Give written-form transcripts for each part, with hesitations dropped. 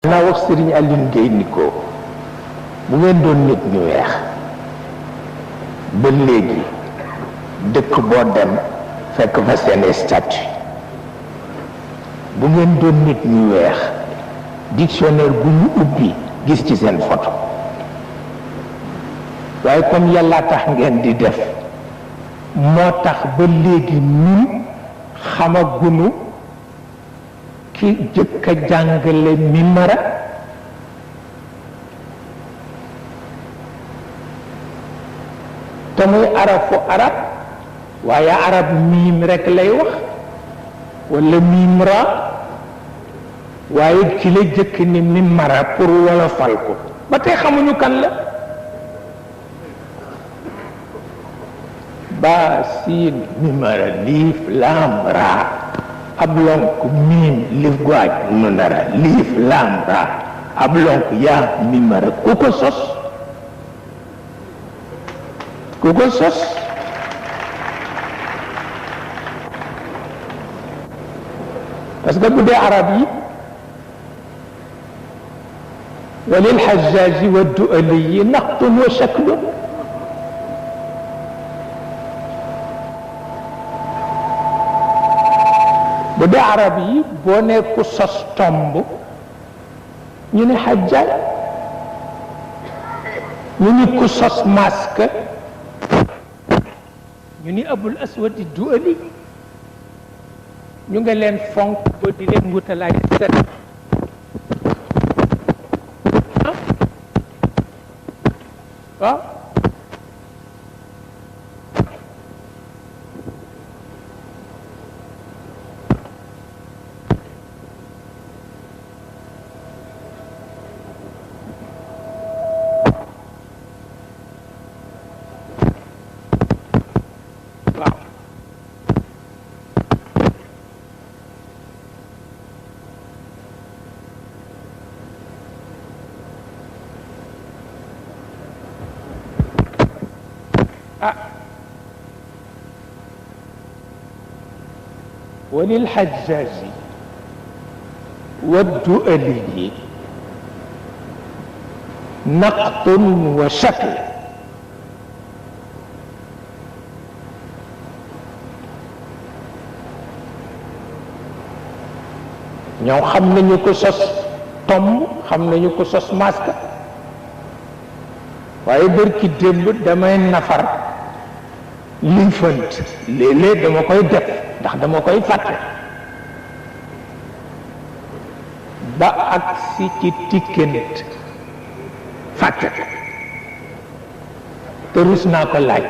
naa wax Serigne Aline Gueye ni ko bu ngeen doon nit ñu weex ba léegi dëkk boo dem fekk fa seen statut bu ngeen doon nit ñu weex dictionnaire bu ñu ubbi gis ci seen photo waaye comme yàlla tax ngeen di def moo tax ba léegi ñun xamagunu ki jëkk a jàngale mimara te muy arafu arab waaye arab miim rekk lay wax walla mimra waaye ki la jëkk ni mimara pour wolofal ko ba tey xamuñu kan la ba siin mimara liif laam raa ab lonk miim lif guaaj munara liif laam raa ab lonk yaa mimara ku ko sos parce que bu dee arab yi walil xajaaji wa du'ali yi naqtun wa shaklun bu dee arab yi boo ne ku sos tomb ñu ne xajjaaj ñu ni ku sos masque ñu ni abul aswadi du'ali ñu nga leen fonk ba di leen wutalaay set waaw وللحجاج والدؤلي نقط وشكل ñoo xam nañu ko sos tomb xam nañu ko sos masque waaye bërki démb damay nafar liifant léeg-léeg dama koy def ndax dama koy fàtte ba agsi ci tikkent fàtte te rus naa ko laaj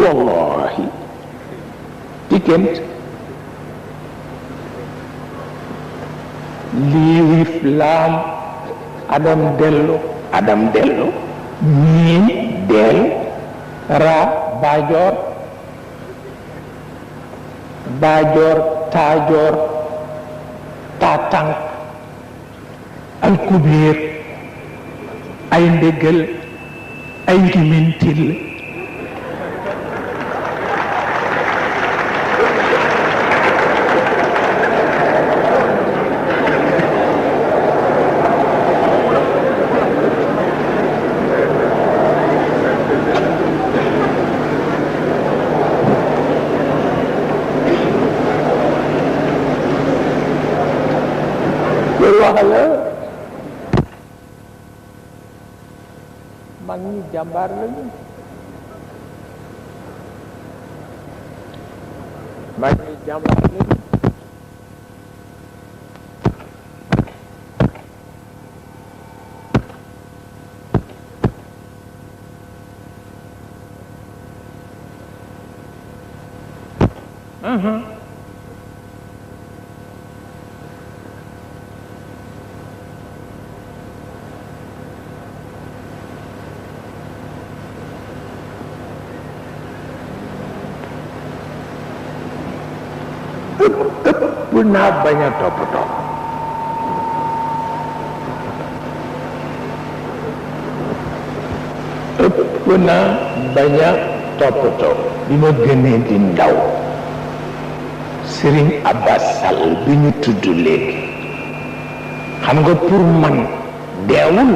wallahi tikkent liif laam adam dellu miin deel ra baajoor taajoor taatànk alkubeer ay ndégal ay ngimintil mag ñi jàmbaar lañu mag ñi jàmbaar lañu ëpp naa bañ a toppatoo ëpp naa bañ a toppatoo bi ma gënee di ndaw Serigne Abbas Sall bi ñu tudd léegi xam nga pour man deewul,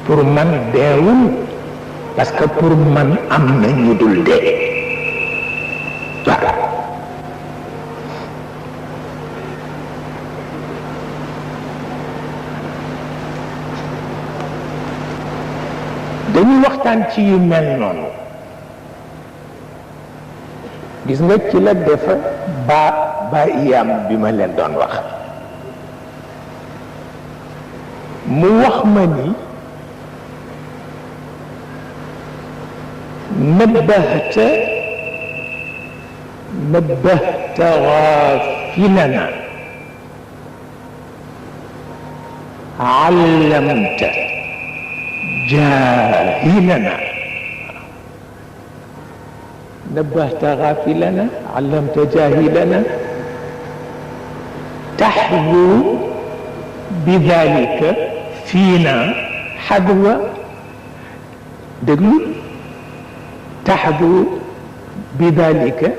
pour man deewul parce que pour man am na ñu dul dee waaw. dañuy waxtaan ci yu mel noonu, gis nga ci la defa ba iyam bi ma leen doon wax mu wax ma ni nabbahta ghafilana allamta jahilana نبهت غافلنا علمت جاهلنا تحذو بذلك فينا حذو دقل تحذو بذلك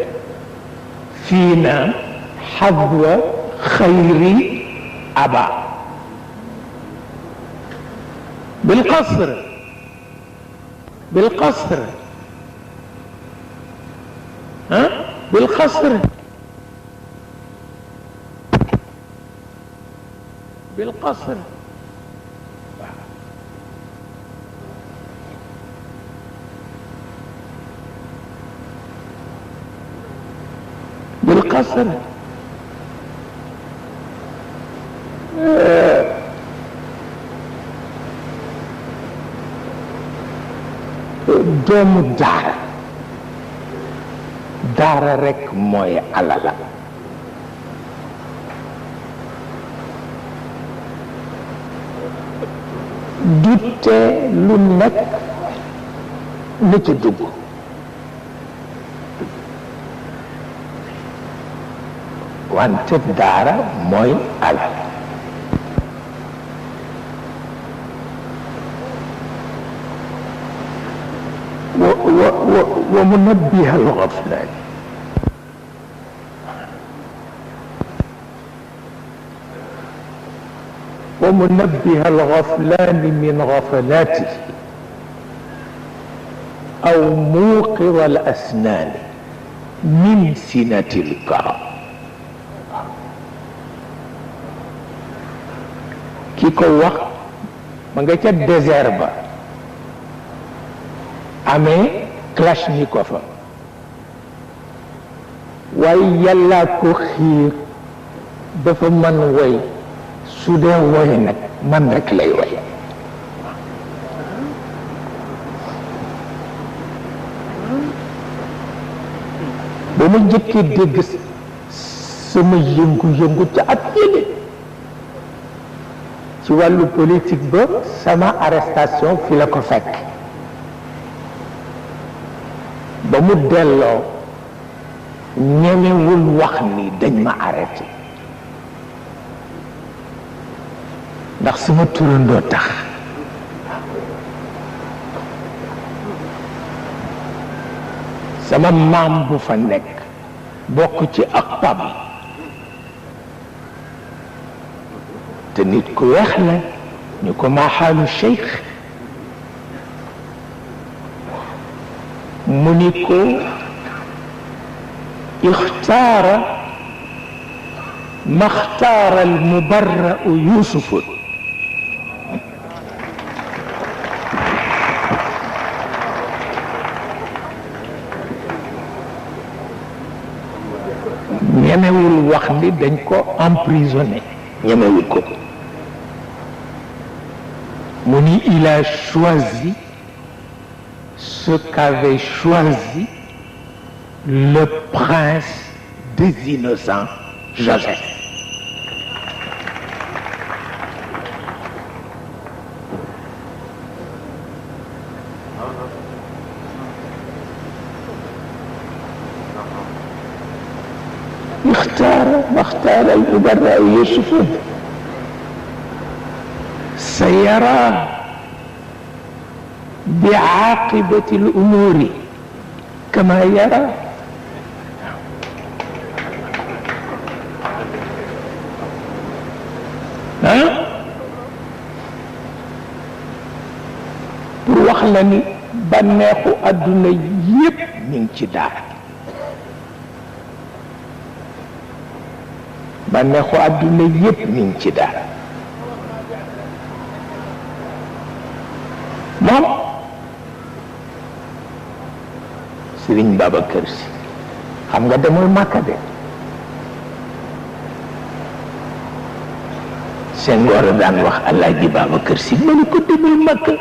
فينا حذو خير أبا بالقصر ها بالقصر doomu daara rekk mooy alala dute lu nekk na ci dugg wante daara mooy alal ومنبه الغفلان من غفلاته أو موقظ الأسنان من سنة الكرم كيكو وقت ما نجا ديزير با amee Kalachnikov waaye yàlla ko xiir dafa man woy su dee woy nag man rek lay woy ba ma jëkkee dégg sama yëngu-yëngu ca at yële ci wàllu politique ba sama arrestation fi la ko fekk ba mu delloo ñemewul wax ni dañ ma arrêté ndax sama turandoo tax sama maam bu fa nekk bokk ci ak pam te nit ku weex la ñu ko maa xaalu cheikh mu ni ko ixtaara ma xtaara almubarra'u yusufu ñemewul wax ni dañ ko emprisonné ñemewul ko mu ni il a choisi ce qu'avait choisi le prince des innocents, Joseph. اختار المبرأ يوسف سيرى بعاقبة الأمور kama yara pour wax la ni bànneexu àdduna yépp ñu ngi ci daara bànneexu àdduna yépp ñu ngi ci daara moom Sëriñ Babacar Si xam nga demul Màkka de Senghor daan wax Alaaji Babacar Si ma ni ko demul Màkka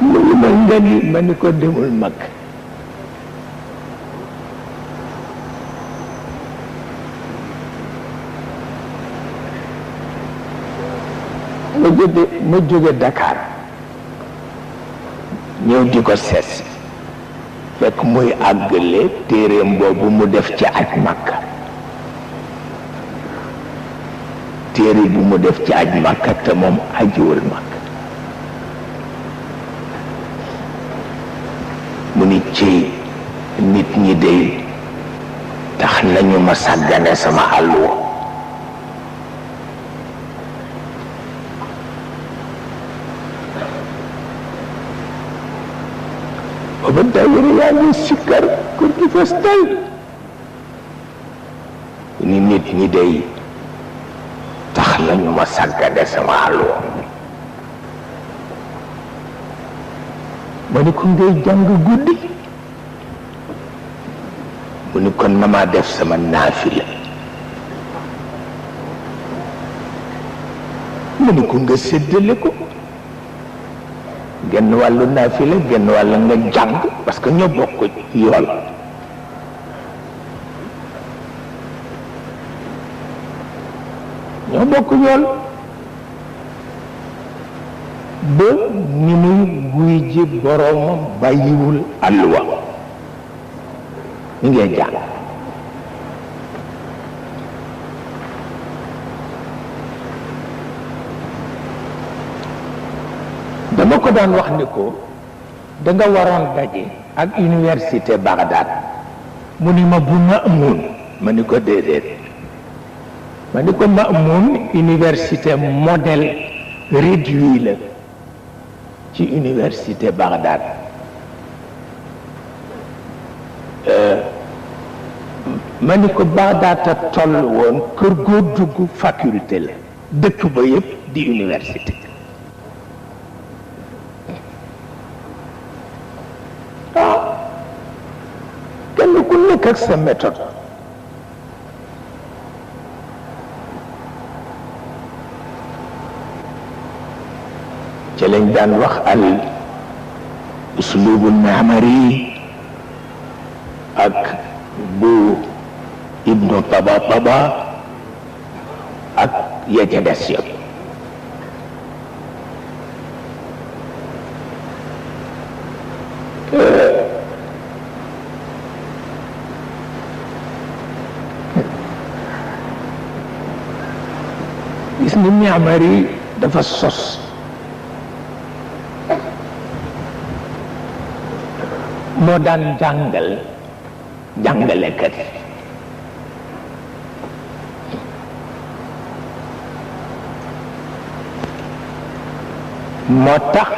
mu ni ma nga ni ma ni ko demul Màkka ma jóge Dakar ñëw di ko sees fekk muy àggale téereem boobu mu def ci aj Makka téere bu mu def ci aj Makka te moom ajiwul Makka mu ni ci nit ñi dey tax nañu ma sàggane sama àlluwa booba daayira yaa ngi sikkar kur gi fes tay ni nit ñi dey tax nañu ma sàggane sama àlluwa ma ni ko ngay jàng guddi mu ni kon na maa def sama naafila mu ni ko nga séddale ko genn wàllu naafila genn wàll nga jàng parce que ñoo bokk yool ñoo bokk yool ba ni muy wuy ji boroomam bàyyiwul àlluwa ñu ngee jàng dama ko daan wax ni ko danga waroon daje ak université Bagdad mu ni ma bu Maamun ma ni ko déedéet ma ni ko Maamun université modèle réduit la ci université Bagdad ma ni ko Bagdad a toll woon kër goo dugg faculté la dëkk ba yépp di université kenn ku nekk ak sa méthode ci lañ daan wax al uslubu naamari ak bu ibnu Tabatabai ak ya ca des yëpp gis ni Naamari dafa sos moo daan jàngalekat moo tax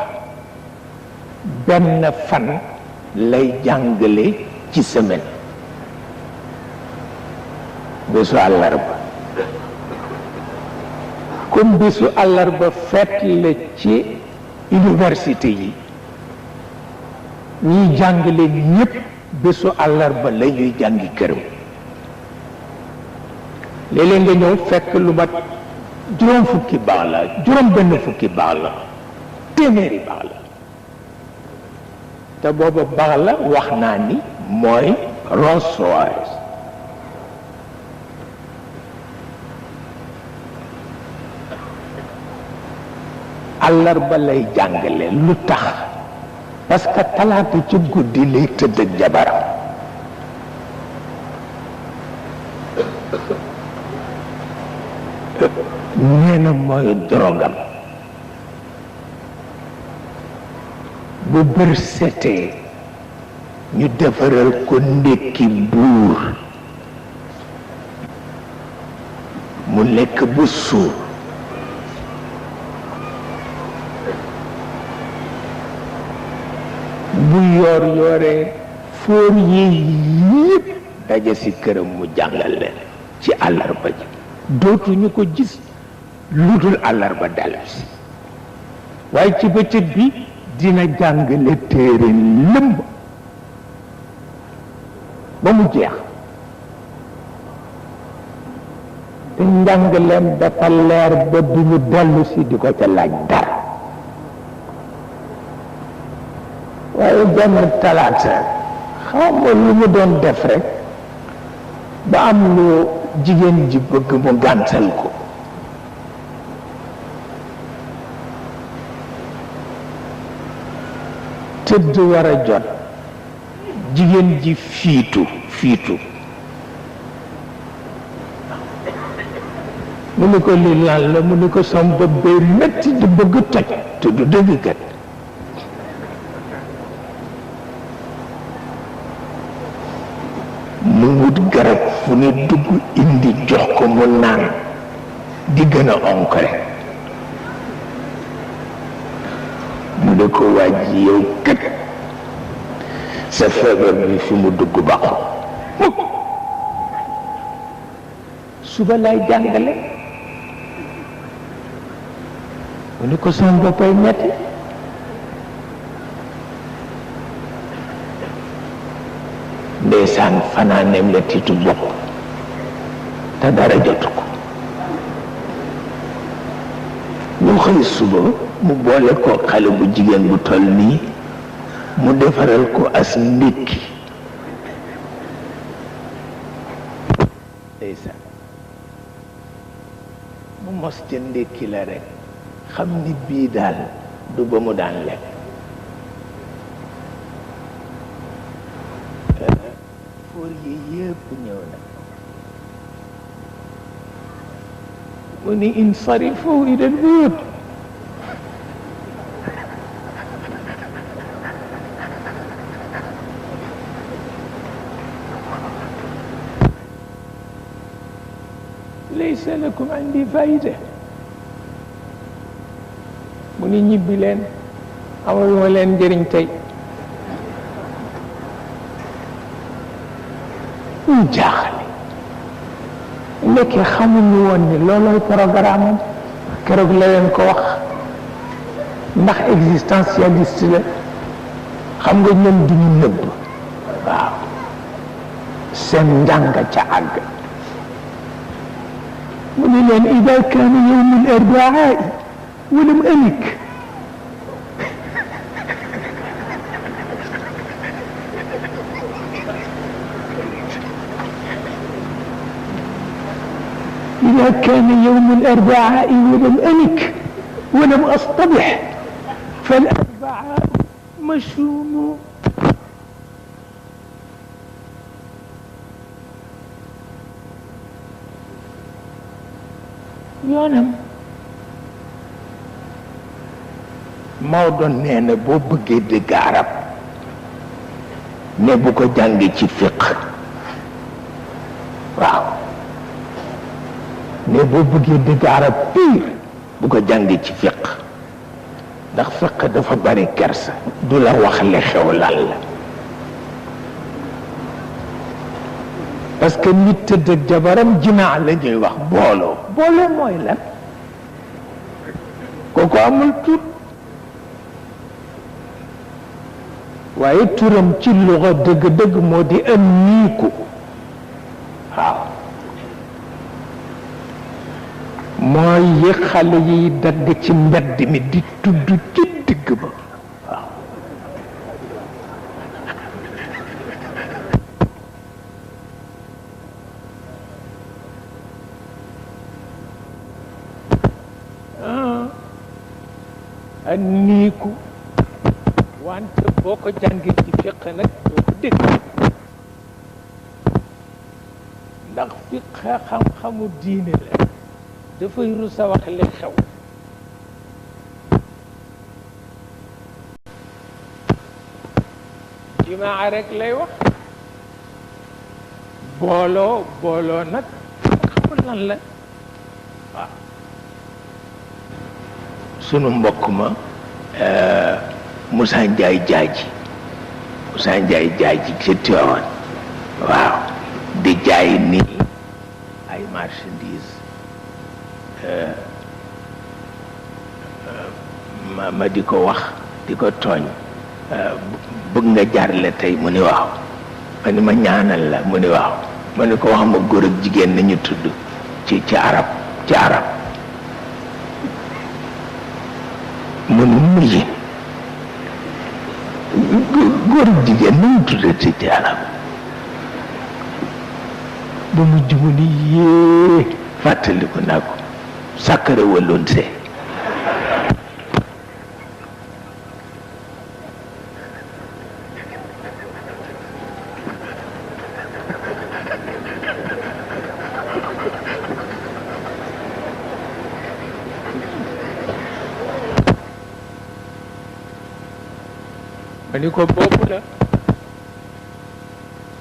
benn fan lay jàngale ci semaine bésu àllarba comme bésu àllarba fête la ci université yi ñuy jàngale ñépp bésu àllarba la ñuy jàngi këram léeg-léeg nga ñëw fekk lu mat juróom fukki baax la juróom benn fukki baax la téeméeri baax la te booba baax la wax naa ni mooy Rolls Royce àllarba lay jàngale lu tax parce que talaata ci guddi lay tëdd ak jabaram nee na mooy drogam. bu bër setee ñu defaral ko ndékki buur mu lekk bu suur bu yoor yooree fóor yi yépp daje ci këram mu jàngal leen ci àllarba ji dootuñu ko gis lu dul àllarba dellusi waaye ci bëccëg bi dina jàngale téere lëmb ba mu jeex te njàngaleem dafa leer ba du ñu dellu si di ko ca laaj dara waaye benn talaata xaw ma lu mu doon def rek ba am lu jigéen ji bëgg mu gàntal ko tëdd war a jot jigéen ji fiitu mu ni ko li lan la mu ni ko sam bopp bay metti di bëgg toj te du dëgg kat mu wut garab fu ne dugg indi jox ko mu naan di gën a onk rek mu ne ko waaj yow kat sa feebar bi fi mu dugg baaxul mukk suba lay jàngale mu ne ko sama boppay metti ndeysaan fanaaneem la tiitu bopp te dara jotu ko ñu xëy suba mu boole ko xale bu jigéen bu toll nii mu defaral ko as ndékki ndeysaan mu mos ca ndékki la rek xam ni bii daal du ba mu daan lekk fóor yi yépp ñëw na mu ni insarifu ila al-buyut laysa lakum indi fayda mu ni ñibbi leen amaluma leen njëriñ tey ñu jaaxale nekkee xamuñu woon ni loolooy programme am keroog la leen ko wax ndax existentialiste la xam nga ñoom duñu nëbb waaw seen njàng ca àgg mu ni leen ida kaana yawmu al-arbaa walam alik إذا كان يوم الأربعاء ولم ألك ولم أصطبح فالأربعاء مشوم yoonam Maodo nee na boo bëggee dégg arab ne bu ko jàngee ci fiq waaw ne boo bëggee dégg arab pire bu ko jàngee ci fiq ndax fiq dafa bari kersa du la wax li xew lan la parce que nit tëdd ak jabaram jinaa la ñuy wax booloo mooy lan kooku amul tur waaye turam ci luxa dëgg-dëgg moo di am niiku waaw mooy yi xale yiy dagg ci mbedd mi di tudd ci digg ba waaw ak niiku wante boo ko jàngee ci fiq nag doo ko dégg ndax fiq xam-xamu diine la dafay rus a wax li xew jimaa rek lay wax booloo nag xamul lan la waaw sunu mbokk ma Moussa Ndiaye jaaji ci Tivaouane waaw di jaay nii ay marchandise ma di ko wax di ko tooñ bëgg nga jaarle tey mu ni waaw ma ni ma ñaanal la mu ni waaw ma ni ko wax ma góor ak jigéen nañu tudd ci arab mu ni mujj góor ak jigéen nañu tudd ci arab ba mujj mu ni yée fàttaliku naa ko sàkkare waloon see ma ni ko boobu la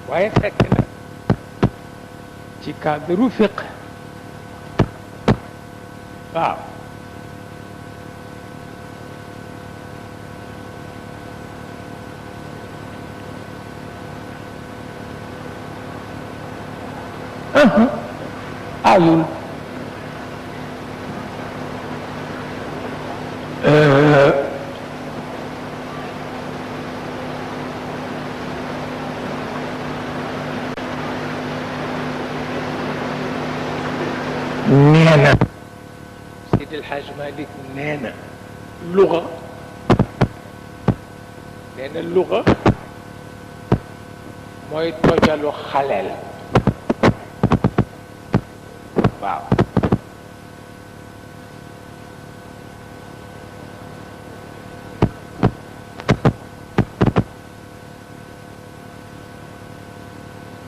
waaye fekk na ci cadre fiqh waaw ayul neena Seydi El Hadj Malick neena luga mooy tojalu xaleel waaw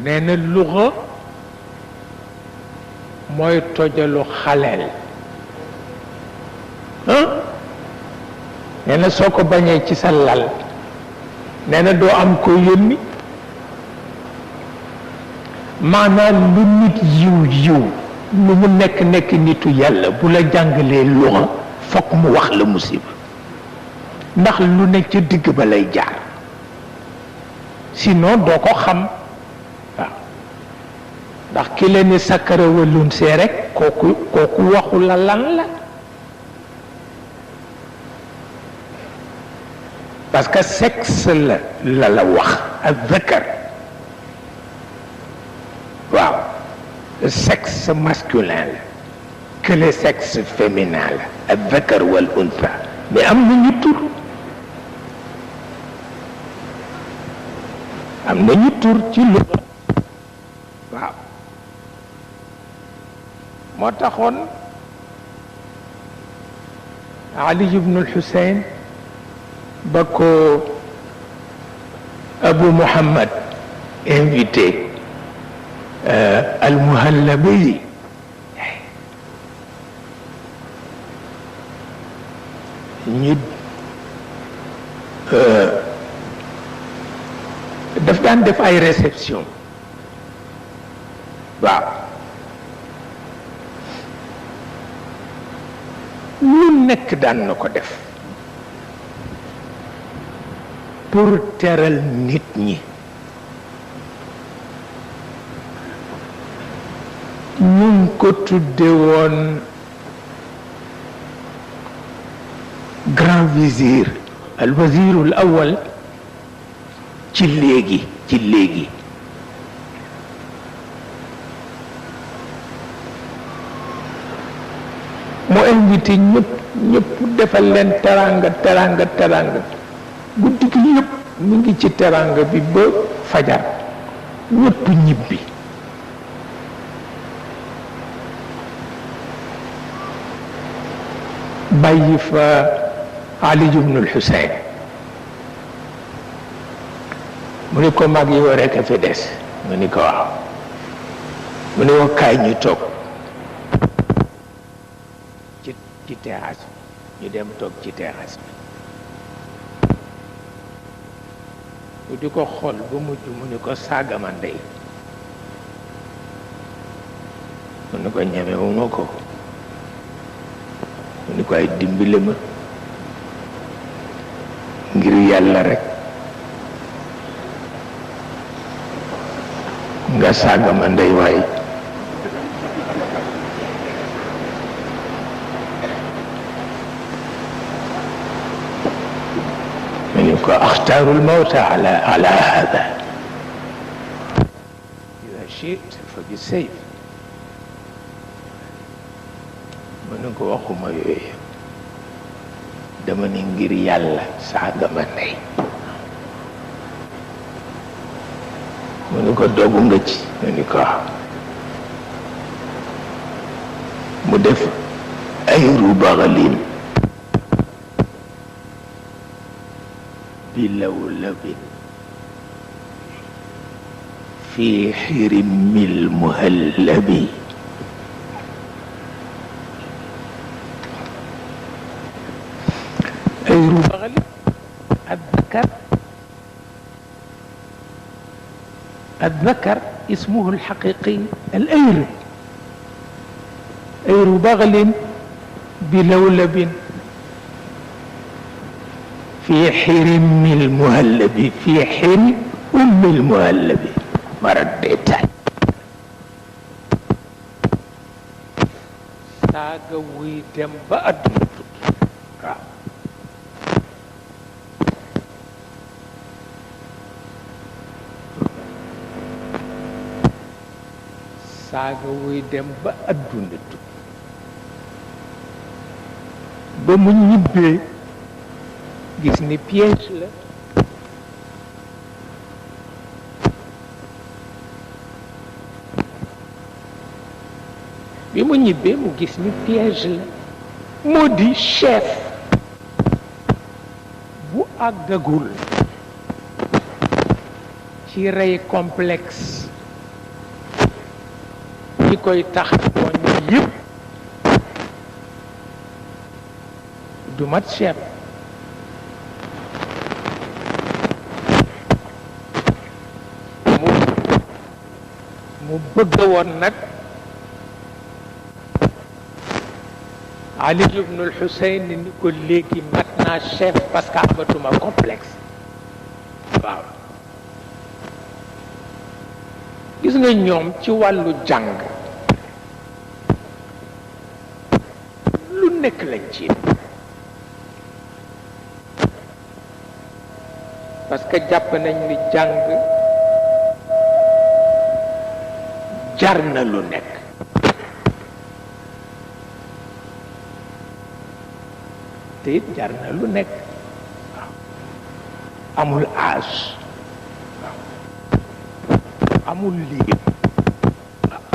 neena luga mooy tojalu xaleel nee na soo ko bañee ci sa lal nee na doo am ko yónni maanaam lu nit yiw lu mu nekk nitu yàlla bu la jàngalee luxa fokk mu wax la musiba ndax lu ne ca digg ba lay jaar sinon doo ko xam waaw ndax ki la ni sakkara walun see rek kooku waxu la lan la parce que sexe la wax ak zakar waaw le sexe masculin la que le sexe féminin la ak zakar wal unsa mais am nañu tur ci luga waaw moo taxoon Ali ibn al-Husayn ba ko Abu Muhammad invité al-Muhallabi ñu daf daan def ay réception waaw lu nekk daan na ko def pour teral nit ñi ñu ngi ko tudde woon grand vizir al wazirul awal ci léegi mu invité ñëpp defal leen teranga guddi gi yëpp mu ngi ci teranga bi ba fajar ñëpp ñibbi bàyyi fa Ali ibn al-Husayn mu ni ko mag yow rekk a fi des mu ni ko waaw mu ni ko kaay ñu toog ci terrasse bi ñu dem toog ci terrasse bi mu di ko xool ba mujj mu ni ko saaga ma ndey mu ni ko ñemewuma ko mu ni ko ay dimbile ma ngir yàlla rek nga saaga ma ndey waaye mu ni ko axtaaru lmawta ala hada ida chit fa bi sayf mu ni ko waxuma yooyu dama ni ngir yàlla saaga ma ndey mu ni ko dogu nga ci mu ni ko mu def ay rubaxalin bi lawlabin fi xirimil muhallabi ay rubaxalin الذكر اسمه الحقيقي الأير أير بغل بلولب في حرم المهلب في حرم المهلب مردتان ساغا وي دم با ادنا saaga wuy dem ba adduna tukki ba mu ñibbee gis ni piège la bi mu ñibbee mu gis ni piège la moo di chef bu àggagul ci rey complexe ñi koy tax tooñ yëpp du mat chef mu bëgg woon nag Ali ibnul Xuseyn ni ko léegi mat naa chef parce que amatuma complexe waaw gis nga ñoom ci wàllu jàng lu nekk lañ ci parce que jàpp nañ ni jàng jar na lu nekk te it jar na lu nekk waaw amul âge waaw amul lii waaw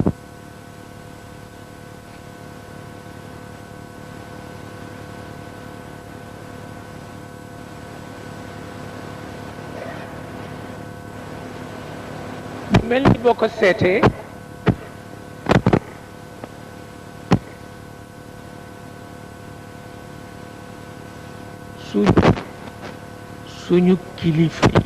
mel ni boo ko seetee suñu kilifa yi